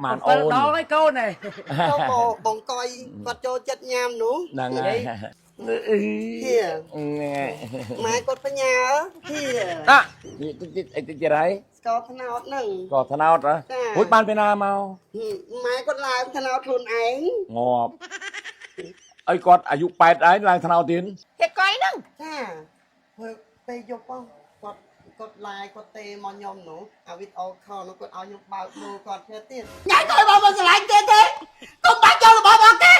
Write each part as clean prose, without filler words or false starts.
ម៉ានអូន 7ដងហើយកូនឯង ចូលបងបងកុយគាត់ចូលចិត្តញ៉ាំនោះ ហ្នឹងហើយ ហៀម៉ែគាត់ផ្ញើហៀ អានេះតិចតិចអីតិចទៀតហើយ ស្ករត្នោតហ្នឹង ក៏ថ្នោតហ៎ ចា រួចបានពីណាមក ម៉ែគាត់ឡើងត្នោតខ្លួនឯង ងាប់អីគាត់អាយុ8ហើយឡើងថ្នោតទៀត ហេកុយហ្នឹង ចាពេលពេលយប់ហ្នឹងគាត់គាត់ឡាយគាត់ទេមកខ្ញុំនោះអាវីដេអូខលនោះគាត់ឲ្យខ្ញុំបើកមើលគាត់ទៀតទៀត ញ៉ៃកុយបងមកស្រឡាញ់ទៀតទេកុំបាច់យករបស់បងទេ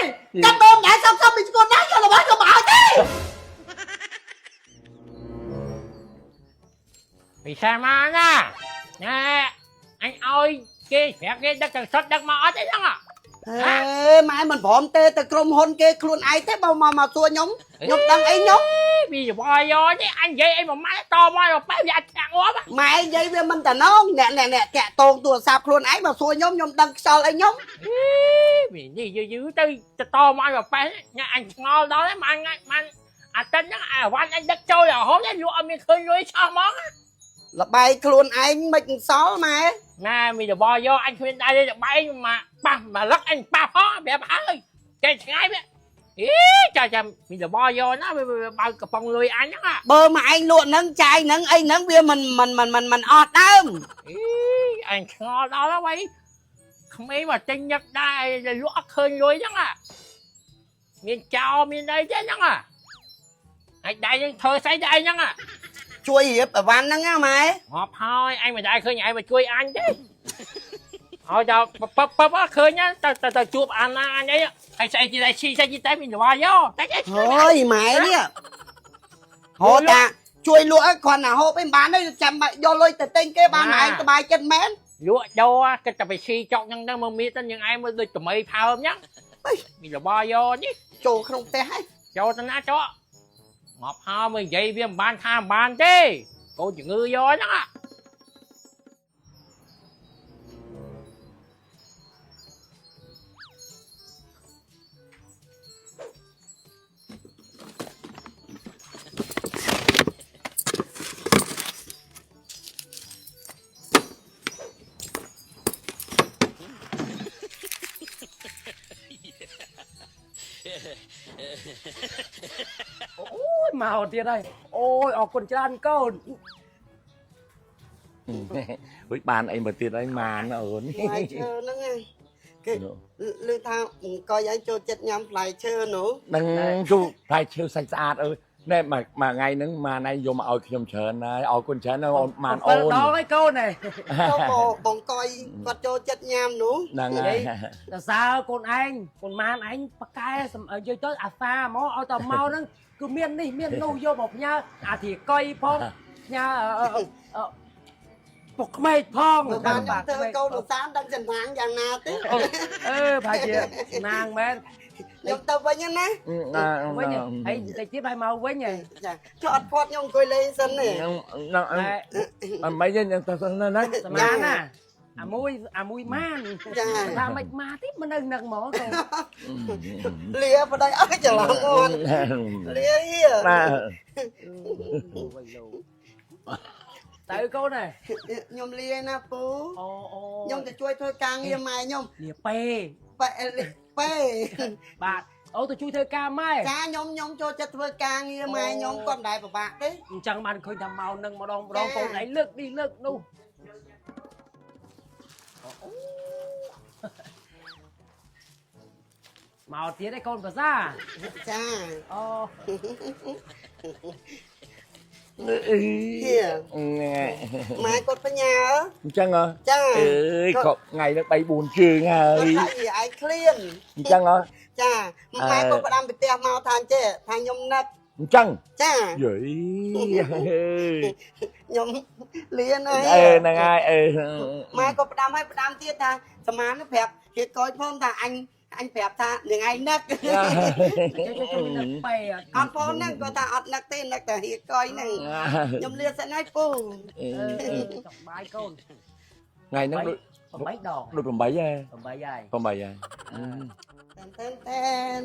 ចាំបងញ៉ៃសុំសុំពីស្គនណាយករបស់ខ្ញុំមកឲ្យទេ ពីសាមកណាណែអញឲ្យគេប្រាប់គេដឹកទាំងសុតដឹកមកអត់ទេហ្នឹង ហេម៉ែមិនព្រមទេទៅក្រុមហ៊ុនគេខ្លួនឯងទេបើមកមកសួរខ្ញុំខ្ញុំដឹងអីខ្ញុំ ពីច្បល់យកនេះអញនិយាយអីមួយម៉ាត់តមកមកប៉ែវាអត់ចាក់ងាប់ ម៉ែនិយាយវាមិនតំណងអ្នកអ្នកអ្នកតាក់តងទូរស័ព្ទខ្លួនឯងមកសួរខ្ញុំខ្ញុំដឹងខ្យល់អីខ្ញុំ ពីនេះយឺយឺទៅតមកមកប៉ែញ៉ាអញឆ្ងល់ដល់ហ្នឹងមួយថ្ងៃមួយអាទិត្យហ្នឹងអាវ៉ាន់អញដឹកចូលរហូតលក់អត់មានឃើញលុយឆោះហ្មង លបែកខ្លួនឯងមិនសល់ម៉ែ ណែមីច្បល់យកអញគ្មានដៃទេបែងមកប៉ះមកលឹកអញប៉ះផងប្រាប់ហើយចេះឆ្ងាយវាអីចាចាំមីច្បល់យកណាវាបើកកំប៉ុងលុយអញហ្នឹង បើមកឯងលក់ហ្នឹងចាយហ្នឹងអីហ្នឹងវាមិនមិនមិនមិនមិនអត់ដើម អីអញឆ្ងល់ដល់ហើយក្មេងមកទិញញឹកដែរលក់អត់ឃើញលុយហ្នឹងអាមានចោលមានអីទេហ្នឹងអាអញដៃហ្នឹងធ្វើស្អីដៃហ្នឹងអា ជួយរៀបអីវ៉ាន់ហ្នឹងណាម៉ែ ងាប់ហើយអញមិនដែរឃើញឯងមកជួយអញទេហើយដល់ពឹបពឹបឃើញទៅទៅជួបអាណាអញអីហើយស្អីទីដៃឈីស្អីទីតែមានរវល់យោតែអី ហើយម៉ែនេះហូតាជួយលក់ឲ្យគ្រាន់តែហូបអីមិនបានទេចាំបាច់យកលុយទៅទិញគេបានឯងសบายចិត្តមែន លក់ដូរគិតតែไปស៊ីចុកហ្នឹងទៅមើលមានទៅយើងឯងមើលដូចថ្មីផើមហ្នឹងមានរវល់យោនេះ ចូលក្នុងផ្ទះហើយ ចូលទៅណាចូលងាប់ហើយមើលនិយាយវាមិនបានថាមិនបានទេកូនជំងឺយកហ្នឹងអា អូយមកទៀតហើយអូយអរគុណច្រើនកូន រួចបានអីមកទៀតហើយម៉ានអូន ផ្លែឈើហ្នឹងឯងគេឮថាអង្គុយឯងចូលចិត្តញ៉ាំផ្លែឈើនោះ នឹងជូផ្លែឈើសាច់ស្អាតអើយណែមួយមួយថ្ងៃហ្នឹងម៉ានឯងយកមកឲ្យខ្ញុំច្រើនហើយអរគុណច្រើនណាស់អូនម៉ានអូន 7ដងហើយកូនឯង ចូលបងបងកុយគាត់ចូលចិត្តញ៉ាំនោះ ហ្នឹងហើយ សរសើរកូនឯងកូនម៉ានឯងប៉កែសំនិយាយទៅអាសាហ្មងឲ្យតែមកហ្នឹងគឺមាននេះមាននោះយកមកផ្ញើអាធីកុយផងផ្ញើអឺពុកក្មេកផង បើបានខ្ញុំធ្វើកូនឧស្សាហ៍ដឹងចន្ទាងយ៉ាងណាទេ អឺប្រហែលជាណាងមែន ខ្ញុំទៅវិញណា វិញហើយតិចទៀតហើយមកវិញហើយ ចាចុះអត់ផាត់ខ្ញុំអង្គុយលេងសិនទេ ហ្នឹងហ្នឹងអត់មិនទេនឹងទៅសិនណា សមានណាអាមួយអាមួយម៉ាន ចា ថាមិនមកទេមិននៅនឹងហ្មងកូន លាប្តីអើយច្រឡំអូនលាហៀ ណា ទៅកូនហើយ ខ្ញុំលាណាពូ អូអូ ខ្ញុំទៅជួយធ្វើការងារម៉ែខ្ញុំ លាពេ ប៉ែប៉ែ បាទអូទៅជួយធ្វើការម៉ែ ចាខ្ញុំខ្ញុំចូលចិត្តធ្វើការងារម៉ែខ្ញុំគាត់មិនដែលពិបាកទេ អញ្ចឹងបានឃើញថាមកនឹងម្ដងម្ដងកូនឯងលើកនេះលើកនោះមកទៀតឯងកូនភាសា ចា អូ ហៀម៉ែគាត់ផ្ញើ អញ្ចឹងហ៎ ចា អើយក៏ថ្ងៃនេះ3 4ជើងហើយ គាត់ថាឯងឃ្លាន អញ្ចឹងហ៎ ចាម៉ែគាត់ផ្ដាំពីផ្ទះមកថាអញ្ចេះថាខ្ញុំនឹក អញ្ចឹង ចា យី ខ្ញុំលៀនហើយ អឺហ្នឹងហើយអឺ ម៉ែក៏ផ្ដាំឲ្យផ្ដាំទៀតថាសមានប្រាប់គេកយផងថាអញអញប្រាប់ថានឹងឯងនឹក ជួយជួយនឹកពេអត់ អត់ផងហ្នឹងគាត់ថាអត់នឹកទេនឹកតែហៀកយហ្នឹងខ្ញុំលាសិនហើយពូ អឺសប្បាយកូន ថ្ងៃហ្នឹងដូច 8ដង ដូច8ហ៎ 8ហើយ 8ហើយ តែនតែនតែន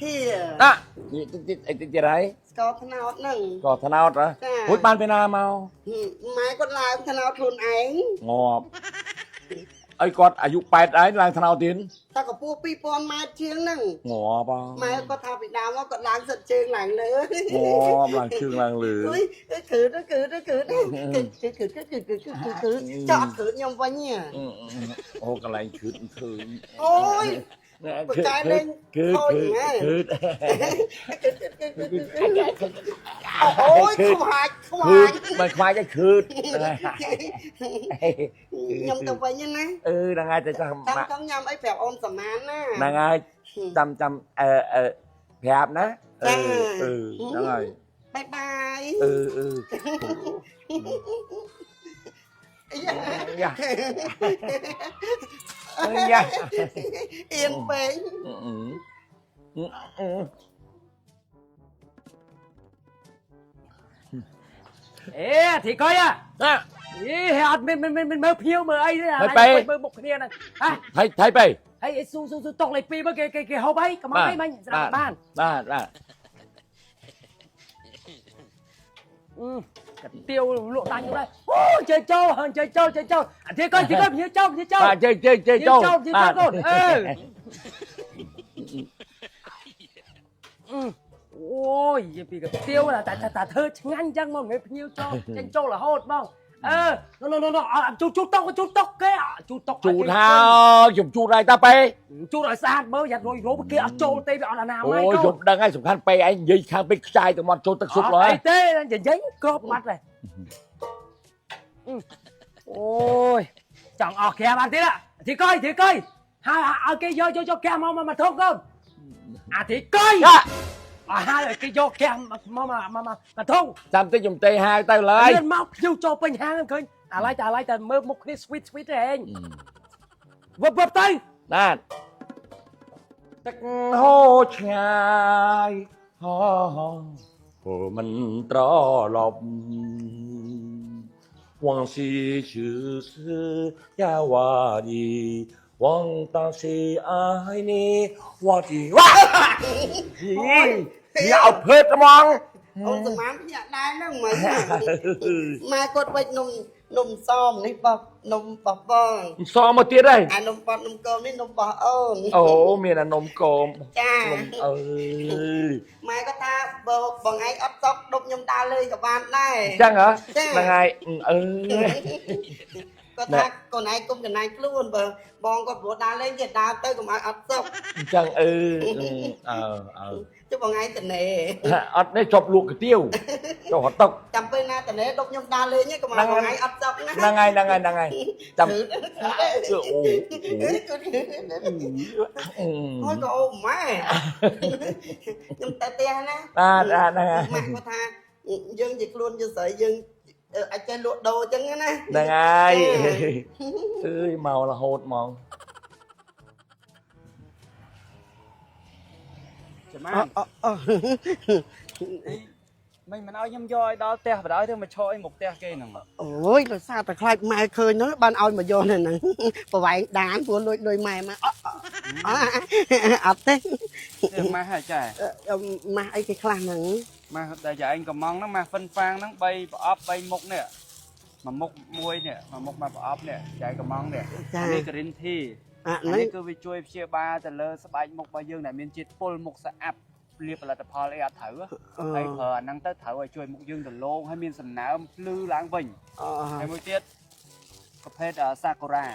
ហៀ អានេះតិចតិចអីតិចទៀតហើយ ស្ករត្នោតហ្នឹង ក៏ថ្នោតហ៎ ចា រួចបានពីណាមក ម៉ែគាត់ឡើងត្នោតខ្លួនឯង ងាប់ អីគាត់អាយុ8ហើយឡើងថ្នោតទៀត តែកម្ពស់2000ម៉ែត្រជាងហ្នឹង ងាប់ ម៉ែគាត់ថាពីដើមមកគាត់ឡើងសិតជើងឡើងលើ ងាប់ឡើងជើងឡើងលើ អុយគឺគឺគឺគឺគឺគឺគឺគឺគឺគឺចោតគឺខ្ញុំវិញ អូកន្លែងឈឺឃើញ អូយ បកកែលេង គឺ ខូច គឺ ម៉ែ គឺ អូយខ្វាច់ខ្វាច់ គឺមិនខ្វាចទេគឺ ខ្ញុំទៅវិញណា អឺហ្នឹងហើយតែចាំ ចាំចង់ញ៉ាំអីប្រាប់អូនសមានណា ហ្នឹងហើយចាំចាំអឺអឺប្រាប់ណាអឺអឺហ្នឹងហើយ បាយបាយ អឺអឺយ៉ាយ៉ា អៀនពេក អេធីកុយ ណា អេអត់មានមានមានមើលភ្ញៀវមើលអីទេមើលមុខគ្នាហ្នឹងហ៎ ថៃថៃទៅ ហើយស៊ូស៊ូស៊ូតុកលេខ2មើលគេគេគេហូបអីកំអីមិញស្រាប់បាន បាទបាទ កាទៀវលក់ដាច់ទៅអូជើចូលជើចូលជើចូលអាធីកុយធីកុយភ្ញៀវចូលភ្ញៀវចូល បាទជើជើជើចូល ចូលភ្ញៀវចូលកូនអឺអូយពីកាទៀវតែតែធ្វើឆ្ងាញ់អញ្ចឹងមកមិនភ្ញៀវចូលចេញចូលរហូតបងអឺណូណូណូជូតជូតតុកជូតតុកគេជូតតុក ជូតហើយខ្ញុំជូតហើយតាប៉េ ជូតឲ្យស្អាតមើលយ៉ាត់រយរោគេអត់ចូលទេវាអត់អាណាម័យ អូយខ្ញុំដឹងហើយសំខាន់ប៉េឯងនិយាយខាងពេកខ្ចាយទៅមកចូលទឹកស៊ុបឡើយ អីទេនិយាយក្របបាត់ហើយអូយចង់អស់ក្រាបានទៀតធីកុយធីកុយហើយឲ្យគេយកយកយកក្រាមកមកធំកូនអាធីកុយអស់ហើយឲ្យគេយកក្រាមកមកមកមកធំ ចាំតិចខ្ញុំទេហៅទៅឡើយ មានមកភ្ញៀវចូលពេញហាងឃើញអាឡៃតែអាឡៃតែមើលមុខគ្នា sweet sweet ទេឯងវឹបវឹបទៅ បាទទឹកហូរឆ្ងាយហោហូមិនត្រឡប់往昔就是呀我的往当时爱你我的哇នេះឲ្យភេទហ្មង អូនសមានភ្ញាក់ដែរហ្នឹងមិញម៉ែគាត់វិចនំនំសមនេះបោះនំបោះបង សមកទៀតហើយ អានំប៉តនំកូននេះនំបោះអូន អូមានអានំកោម ចា នំអើយ ម៉ែគាត់ថាបើបងឯងអត់សុកដប់ខ្ញុំដើរលេងក៏បានដែរ អញ្ចឹងហ៎ហ្នឹងហើយអើយ គាត់ថាកូនឯងគុំកណៃខ្លួនបើបងគាត់ព្រោះដើរលេងគេដើរទៅកុំឲ្យអត់សុខ អញ្ចឹងអឺអើអើ ចុះបងឯងតនេ អត់នេះជប់លក់កាទៀវចុះហត់តុក ចាំពេលណាតនេដប់ខ្ញុំដើរលេងកុំឲ្យបងឯងអត់សុខណា ហ្នឹងហើយហ្នឹងហើយហ្នឹងហើយចាំអូ អូយក៏អូម៉ែខ្ញុំទៅផ្ទះណា បាទបាទហ្នឹងហើយ ម៉ាក់គាត់ថាយើងជាខ្លួនជាស្រីយើងអាចចេះលក់ដូរអញ្ចឹងណា ហ្នឹងហើយអើយមករហូតហ្មង ចាំបានមិនមិនឲ្យខ្ញុំយកឲ្យដល់ផ្ទះបណ្ដោយទៅមកឈរអីមុខផ្ទះគេហ្នឹង អូយដោយសារតែខ្លាចម៉ែឃើញហ្នឹងបានឲ្យមកយកនៅហ្នឹងប្រវែងដានព្រោះលួចលុយម៉ែមកអត់ទេ ទេម៉ាស់ហើយចា ម៉ាស់អីគេខ្លះហ្នឹង ម៉ាស់ដែលឯងកំងហ្នឹងម៉ាស់ហ្វិនហ្វាងហ្នឹង3ប្រអប់3មុខនេះមួយមុខមួយនេះមួយមុខមួយប្រអប់នេះចែកកំងនេះនេះ green tea អាហ្នឹង នេះគឺវាជួយព្យាបាលទៅលើស្បែកមុខរបស់យើងដែលមានជាតិពុលមុខស្អាប់លាបផលិតផលអីអត់ត្រូវហើយប្រើអាហ្នឹងទៅត្រូវឲ្យជួយមុខយើងរលោងហើយមានសំណើមភ្លឺឡើងវិញហើយមួយទៀតប្រភេទសាកូរ៉ា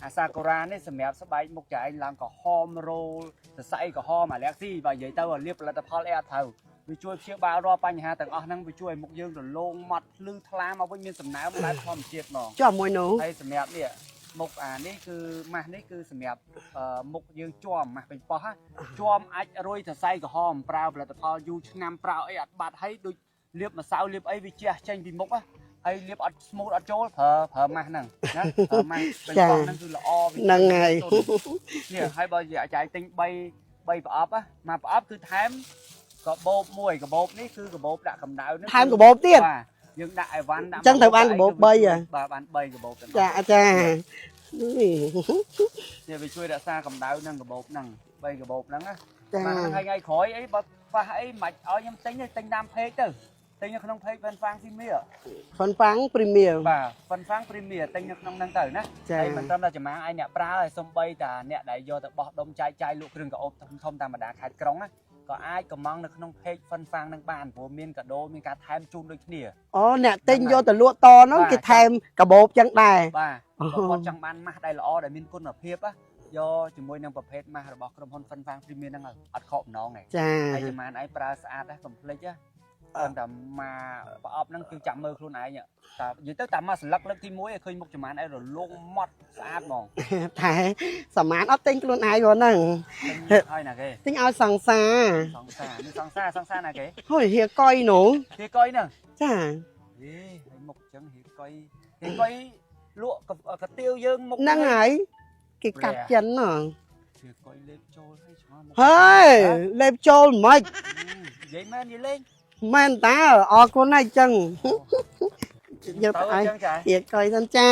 អាសាកូរ៉ានេះសម្រាប់ស្បែកមុខចែងឡើងក្រហមរោលសរសៃក្រហមអាឡែស៊ីបើនិយាយទៅលាបផលិតផលអីអត់ត្រូវវាជួយព្យាបាលរាល់បញ្ហាទាំងអស់ហ្នឹងវាជួយឲ្យមុខយើងរលោងម៉ត់ភ្លឺថ្លាមកវិញមានសំណើមបែបធម្មជាតិហ្មង ចុះមួយនោះ ហើយសម្រាប់នេះមុខអានេះគឺម៉ាស់នេះគឺសម្រាប់មុខយើងជាប់ម៉ាស់ពេញប៉ោះជាប់អាចរុយសរសៃក្រហមប្រើផលិតផលយូរឆ្នាំប្រើអីអត់បាត់ហើយដូចលាបម្សៅលាបអីវាជះចេញពីមុខហើយលាបអត់ស្មូតអត់ចូលប្រើប្រើម៉ាស់ហ្នឹងណាប្រើម៉ាស់ពេញប៉ោះហ្នឹងគឺល្អ ហ្នឹងហើយ នេះហើយបើចាយទិញ3 3ប្រអប់មួយប្រអប់គឺថែមកាបូបមួយកបោបនេះគឺកាបូបដាក់កម្ដៅហ្នឹង ថែមកបោបទៀត បាទយើងដាក់អីវ៉ាន់ដាក់ ចឹងត្រូវបានកបោប3ហ៎ បាទបាន3កាបូបទាំង ចាចា នេះវាជួយរក្សាកម្ដៅនឹងកាបូបហ្នឹង3កាបូបហ្នឹងណា ចា បាទថ្ងៃក្រោយអីបើខ្វះអីមិនឲ្យខ្ញុំទិញទេទិញតាមពេកទៅ ទិញនៅក្នុង page ហ្វិនហ្វាង Premier ហ្វិនហ្វាង Premier បាទហ្វិនហ្វាង Premier ទិញនៅក្នុងហ្នឹងទៅណា ចា ហើយមិនត្រឹមតែចម្មាងឯងអ្នកប្រើហើយសំបីតាអ្នកដែលយកទៅបោះដុំចែកចាយលក់គ្រឿងកាអូបធំធំតាមបណ្ដាខេត្តក្រុងណាក៏អាចកំងនៅក្នុង page ហ្វិនហ្វាងហ្នឹងបានព្រោះមានកាដូមានការថែមជូនដូចគ្នា អូអ្នកទិញយកទៅលក់តហ្នឹងគេថែមកាបូបចឹងដែរ បាទ អូ បើគាត់ចង់បានម៉ាស់ដែលល្អដែលមានគុណភាពណាយកជាមួយនឹងប្រភេទម៉ាស់របស់ក្រុមហ៊ុនហ្វិនហ្វាង Premier ហ្នឹងអត់ខកបំណងទេ ចា ហើយចម្មានឯងប្រើស្អាតណាកុំភ្លេចណាត្រឹមតែមកប្រអប់ហ្នឹងគឺចាំមើលខ្លួនឯងតែនិយាយទៅតាមមកស្លឹកលើកទី1ឲ្យឃើញមុខចម្មានឯងរលោងម៉ត់ស្អាតហ្មង តែសមានអត់ទិញខ្លួនឯងផងហ្នឹង ទិញឲ្យណាគេ ទិញឲ្យសង្សារ សង្សារនេះសង្សារសង្សារណាគេ ហុយហៀកុយនោះ ហៀកុយហ្នឹង ចា ហេហើយមុខអញ្ចឹងហៀកុយហៀកុយលក់កាទៀវយើងមុខ ហ្នឹងហើយគេកាត់ចិនហ៎ ហៀកុយលេបចូលហើយឆ្ងល់មុខ ហើយលេបចូលមិន និយាយមែននិយាយលេង មែនតើអរគុណហើយចឹងយក ទៅ ទៅឲ្យ អញ្ចឹងចា ហៀកុយសិនចា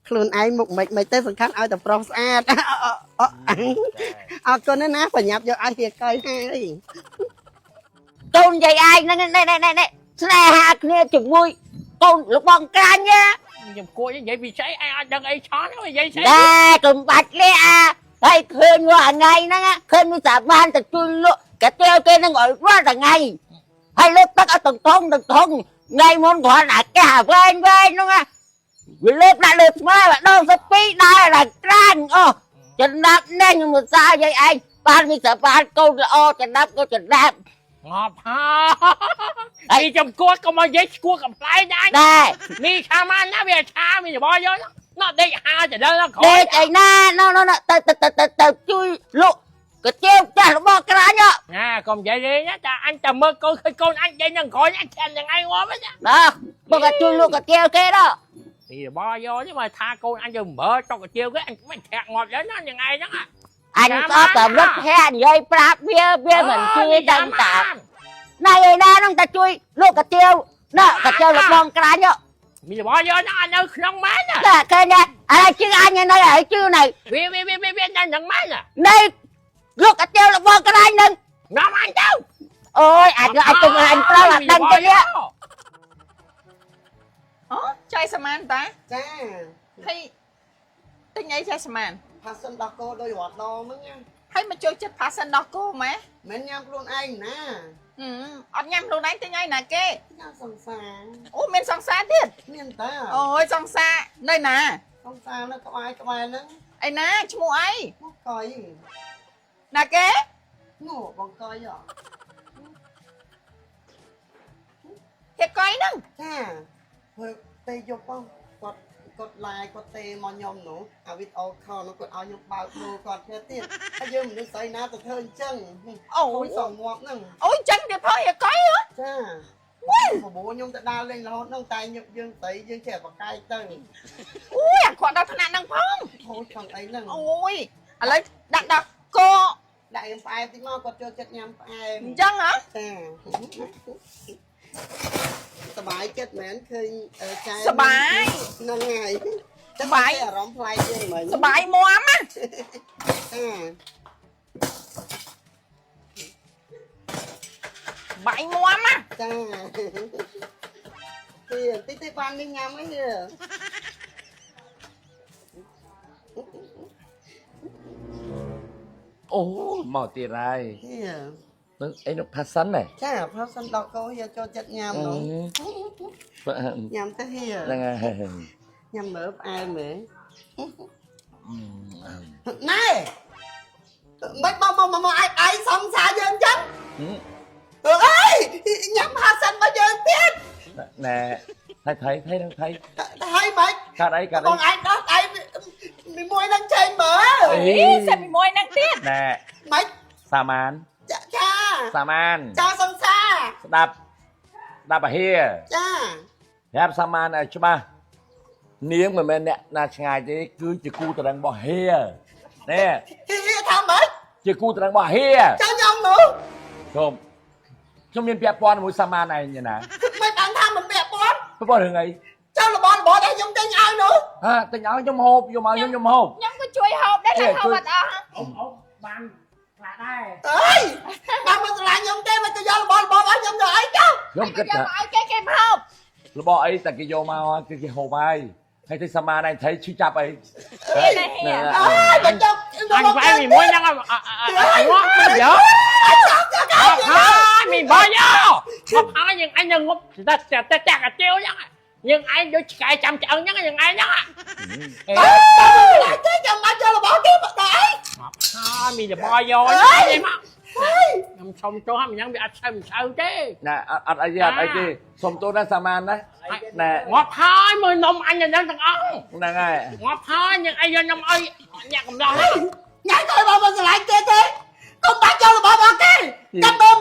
ខ្លួនឯងមុខមិនមិនទេសំខាន់ឲ្យតែប្រុសស្អាតអរគុណណាស់ប្រញាប់យកឲ្យហៀកុយហើយក ូនយាយឯងហ្នឹងនេះនេះនេះស្នេហាគ្នាជាមួយកូនលោកបងក្រាញ់ណា ខ្ញុំគួរនិយាយពីស្អីឯងអត់ដឹងអីឆននិយាយស្អី ដែរកុំបាច់លេអាហើយឃើញរាល់ថ្ងៃហ្នឹងឃើញមានសាបានទៅជួយលក់កាទៀវគេហ្នឹងឲ្យរាល់ថ្ងៃហើយលើកទឹកឲ្យតងតងតងតងថ្ងៃមុនគ្រាន់តែកះវែងវែងហ្នឹងវាលើកដាក់លើស្មាម្ដងសិពីរដែរឡើងក្រាញ់អូចំណាប់នេះខ្ញុំឧស្សាហ៍យាយឯងបានមានសាបានកូនល្អចំណាប់ក៏ចំណាប់ ងាប់ហើយចំគួតកុំមកនិយាយឈួរកំ pl ែងដែរ ដែរ នេះឆាម៉ានណាវាឆាមានរបស់យកណោះដេកហាទៅដល់ក្រោ ដេ យ កឯណាណូណូទៅទៅទៅទៅជួយលក់កាទៀវចាស់របស់ក្រាញ់ ណាកុំនិយាយលេងណាតែអញតែមើលកូនឃើញកូនអញដេកនឹងក្រោយអញឆានយ៉ាងឯងងាប់ហ្នឹង ណាមកឲ្យជួយលក់កាទៀវគេដល់ ពីរបស់យកនេះមកថាកូនអញទៅមើលតុកជាវគេអញមិនធាក់ងាប់ចឹងណាយ៉ាងឯងហ្នឹង អញក៏តែរត់ភ័ក្រនិយាយប្រាប់វាវាមិនជួយដឹងតាណៃឯណាហ្នឹងតែជួយលក់កាទៀវណាកាទៀវលបងក្រាញ់ មានរបស់យកហ្នឹងអញនៅក្នុងមែនណា តែគេណាអើជឿអញនៅហើយជឿនៅ វាវាវាវានៅហ្នឹងមែនណា នៅលក់កាទៀវលបងក្រាញ់ហ្នឹង នាំអញទៅ អូយអាចអញទុំអញត្រូវអត់ដឹងទេ អូចៃសមានតា ចា ហើយទិញអីចៃសមាន ផាសិនដោះគោដោយរត់ដងហ្នឹងណា ហើយមកចូលចិត្តផាសិនដោះគោម៉ែ មិនញ៉ាំខ្លួនឯងណា អត់ញ៉ាំខ្លួនឯងទិញអីណាគេ ញ៉ាំសង្សារ អូមានសង្សារទៀត មានតើ អូយសង្សារនៅណា សង្សារនៅក្បែរក្បែរហ្នឹង ឯណាឈ្មោះអី មកកុយ ណាគេ នោះបងកុយហ៎ ហេកុយហ្នឹង ចាធ្វើពេលយប់ហ្នឹងគាត់គាត់ឡាយគាត់ទេមកខ្ញុំនោះអាវីដេអូខលនោះគាត់ឲ្យខ្ញុំបើកមើលគាត់ទៀតទៀតហើយយើងមនុស្សស្អីណាទៅធ្វើអញ្ចឹង អូ អូយសងងាប់ហ្នឹង អូយចឹងទៀតផងហេកុយហ៎ ចាបបួលខ្ញុំទៅដើរលេងរហូតហ្នឹងតែខ្ញុំយើងស្រីយើងចេះបកាយទៅ អូយអាគាត់ដល់ថ្នាក់ហ្នឹងផង ហូចខំអីហ្នឹង អូយឥឡូវដាក់ដោះគោ ដាក់ខ្ញុំផ្អែមតិចមកគាត់ចូលចិត្តញ៉ាំផ្អែម អញ្ចឹងហ៎ ចាសบายចិត្តមែនឃើញចែ សបាយ ហ្នឹងហើយ សបាយ អារម្មណ៍ប្លែកជាងមិញ សបាយមាំណា ចា បាយមាំណា ចាទីតិចតិចបាននេះញ៉ាំអី អូមកទៀតហើយ ហៀ នឹងអីនោះផាសិនណែ ចាផាសិនដល់កោហៀចូលចិត្តញ៉ាំនោះញ៉ាំទៅហៀ ហ្នឹងហើយ ញ៉ាំមើលផ្អែមមើលណែ មិនមកមកមកឯងឯងសង្សារយើងចឹងអើយញ៉ាំហាសិនមកយើងទៀត ណែថៃថៃថៃនឹងថៃ ហើយមិន កាត់អីកាត់អី បងឯងដោះឯងមួយនឹងចេញមើល អី សិនមួយហ្នឹងទៀត ណែ មិន សាមាន ចាចា សាមាន ចាសង្សារ ស្ដាប់ស្ដាប់អាហៀ ចា ប្រាប់សាមានឲ្យច្បាស់នាងមិនមែនអ្នកណាឆ្ងាយទេគឺជាគូត្រឹងរបស់ហៀណែ ហៀថាម៉េច ជាគូត្រឹងរបស់ហៀ ចាញ៉ាំនោះ ខ្ញុំខ្ញុំមានពាក់ព័ន្ធជាមួយសាមានឯងណា មិនបានថាមិនពាក់ព័ន្ធ ពាក់ព័ន្ធរឿងអី ចៅរបស់របស់ដែលខ្ញុំទិញឲ្យនោះ ហាទិញឲ្យខ្ញុំហូបយកមកខ្ញុំខ្ញុំហូប ខ្ញុំក៏ជួយហូបដែរតែហូបអត់អស់ អ៊ំអ៊ំបានផ្លែ ដែរ អើយបើមិនស្រឡាញ់ខ្ញុំទេមិនទៅយករបស់របស់ខ្ញុំយកអីចុះ ខ្ញុំគិតថា យកមកឲ្យគេគេមកហូប របស់អីតែគេយកមកគឺគេហូបហើយហើយទៅសមានឯងត្រីឈឺចាប់អី ហៀណាហៀ អើយបើចុះ អញវាយមីមួយហ្នឹងអញងាប់មិនយកហើយមីបើយកងាប់ហើយយើងអញនឹងងប់តែតែតែកាទៀវហ្នឹងយើងឯងដូចឆ្កែចាំឆ្អឹងហ្នឹងយើងឯងហ្នឹង អើបើមិនស្រឡាញ់ទេចាំបាច់យករបស់គេមកដល់អី ងាប់ហើយមីរបស់យកហ្នឹងមកខ្ញុំសុំទោសហ្នឹងវាអត់ឆៅមិនឆៅទេ ណែអត់អីទេអត់អីទេសុំទោសណាសមានណាណែ ងាប់ហើយមើលនំអញហ្នឹងទាំងអស់ ហ្នឹងហើយ ងាប់ហើយយើងឯងយកនំឲ្យអ្នកកំឡោះហ្នឹង ញ៉ៃទៅបើមិនស្រឡាញ់គេទេកុំបាច់យករបស់របស់គេចាំមើល